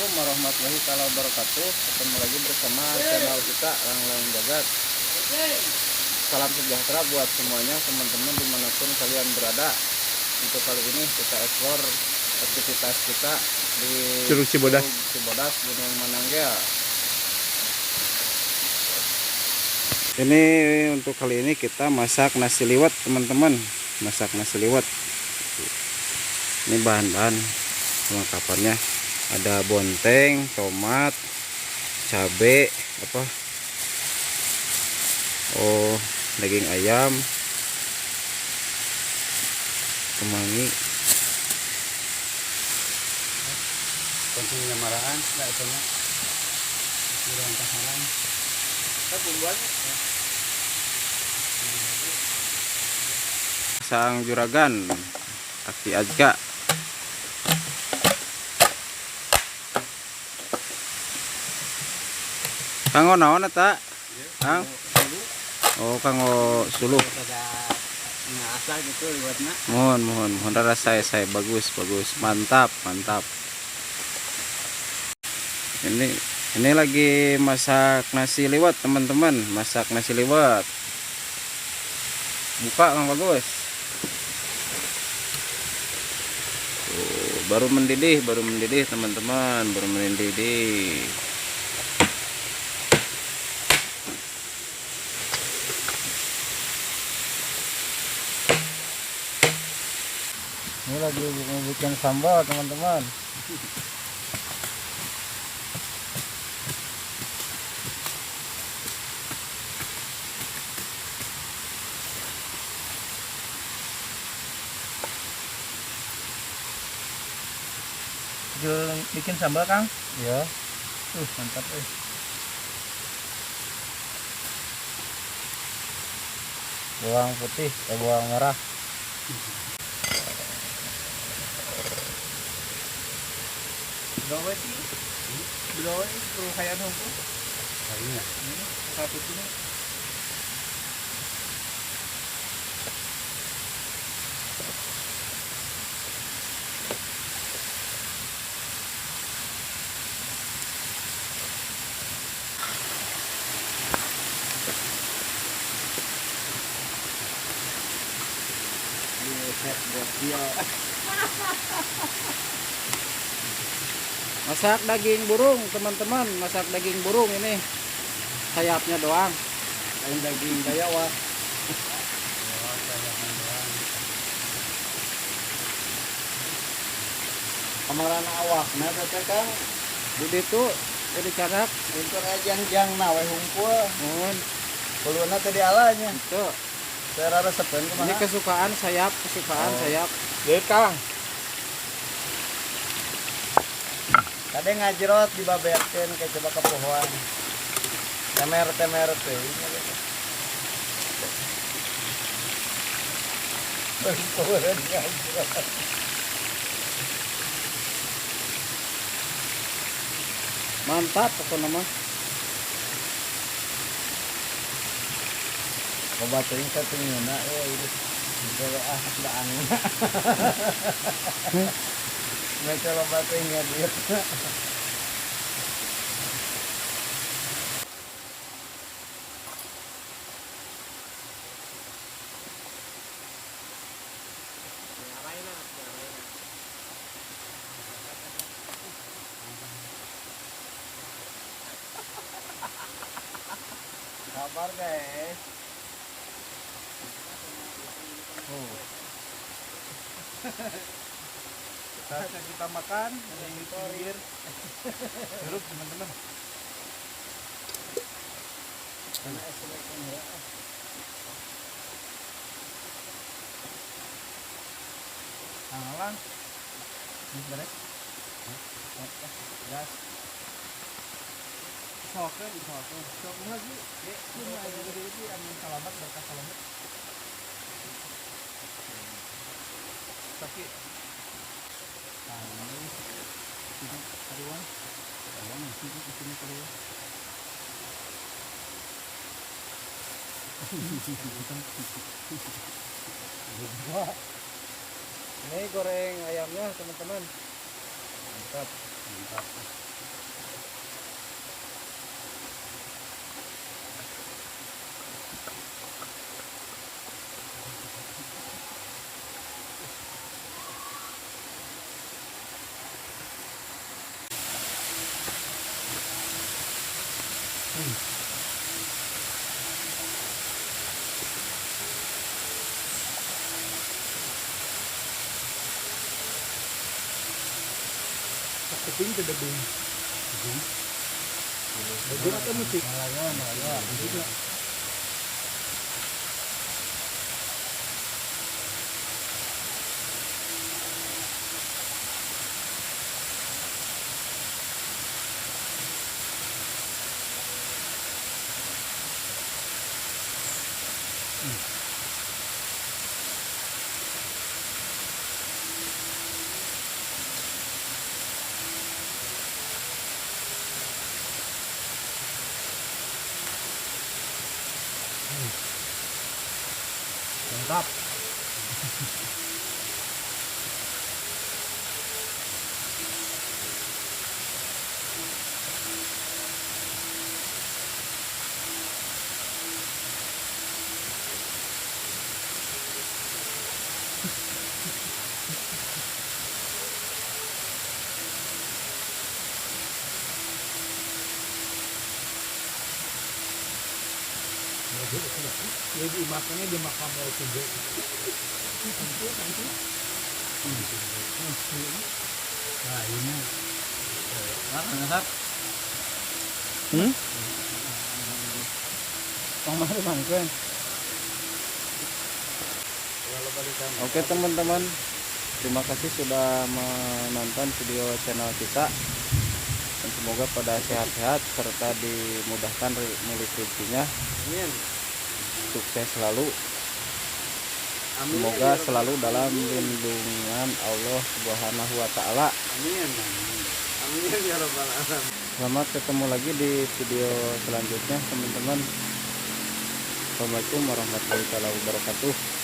Assalamualaikum warahmatullahi taala wabarakatuh. Ketemu lagi bersama channel kita Langlang Jagat. Salam sejahtera buat semuanya teman-teman dimanapun kalian berada. Untuk kali ini kita explore aktivitas kita di Curug Cibodas. Curug Cibodas, Gunung Mananggel. Ini untuk kali ini kita masak nasi liwet teman-teman. Masak nasi liwet. Ini bahan-bahan perlengkapannya, ada bonteng, tomat, cabe, apa? Oh, daging ayam, kemangi. Kuncinya marahan, nggak itu nya. Kurang pasaran. Sang juragan Aki Azka. Kanggo naon eta? Kang? Oh, kanggo suluh. Pada ngasah gitu liwatna. Mohon, mohon, mohon rasa saya bagus, bagus. Mantap, mantap. Ini lagi masak nasi liwet, teman-teman. Masak nasi liwet. Buka, Kang Bagus. Tuh, baru mendidih, teman-teman, baru mendidih. Ini lagi bikin sambal, teman-teman. Bikin sambal, Kang? Ya. Mantap eh. Bawang putih, bawang merah. Gawe sih. Gawe perlu kayak nunggu. Kayaknya. Satu sini. Masak daging burung, teman-teman. Masak daging burung ini. Sayapnya doang. Lain daging bayawak. Kamaran awak, nah teh Kang, Jadi itu jadi carak. Untuk ajang-jang na we hungkul. Mohon. Kuluna teh dialanya. Itu. Saya resepeun Ini kumaha? kesukaan sayap, kesukaan sayap. Jadi Kang. Kadang ngajrot dibabetkeun kayak coba ke pohon. Temer-temer teh. Pohon ngajrot. Mantap pokoknya mah. Loba teuing satunyeuna euy. Gawe ah daang. Mereka loba teuing duit. Sabar guys. Oh. Saatnya kita makan di pinggir curug, teman-teman. Alang. Ini beres. Gas. Sokeun, sokeun. Sok lagi. Ini aya gede iki anu salamet berkah salamet. Tapi karuan. Karuan di sini karuan. Ini goreng ayamnya, teman-teman. Mantap. Mantap. Kuping teh deging. Deging atau musik? Malayo, malayo. Mantap. Jadi makannya di makam tiga. Nah, ini Nah, Hmm? Tong mari mangkuen. Oke teman-teman, terima kasih sudah menonton video channel kita. Dan semoga pada sehat-sehat serta dimudahkan milik rezekinya. Amin. Sukses selalu. Amin. Semoga selalu dalam lindungan Allah Subhanahu wa taala. Amin. Amin ya rabbal alamin. Selamat ketemu lagi di video selanjutnya teman-teman. Assalamualaikum warahmatullahi wabarakatuh.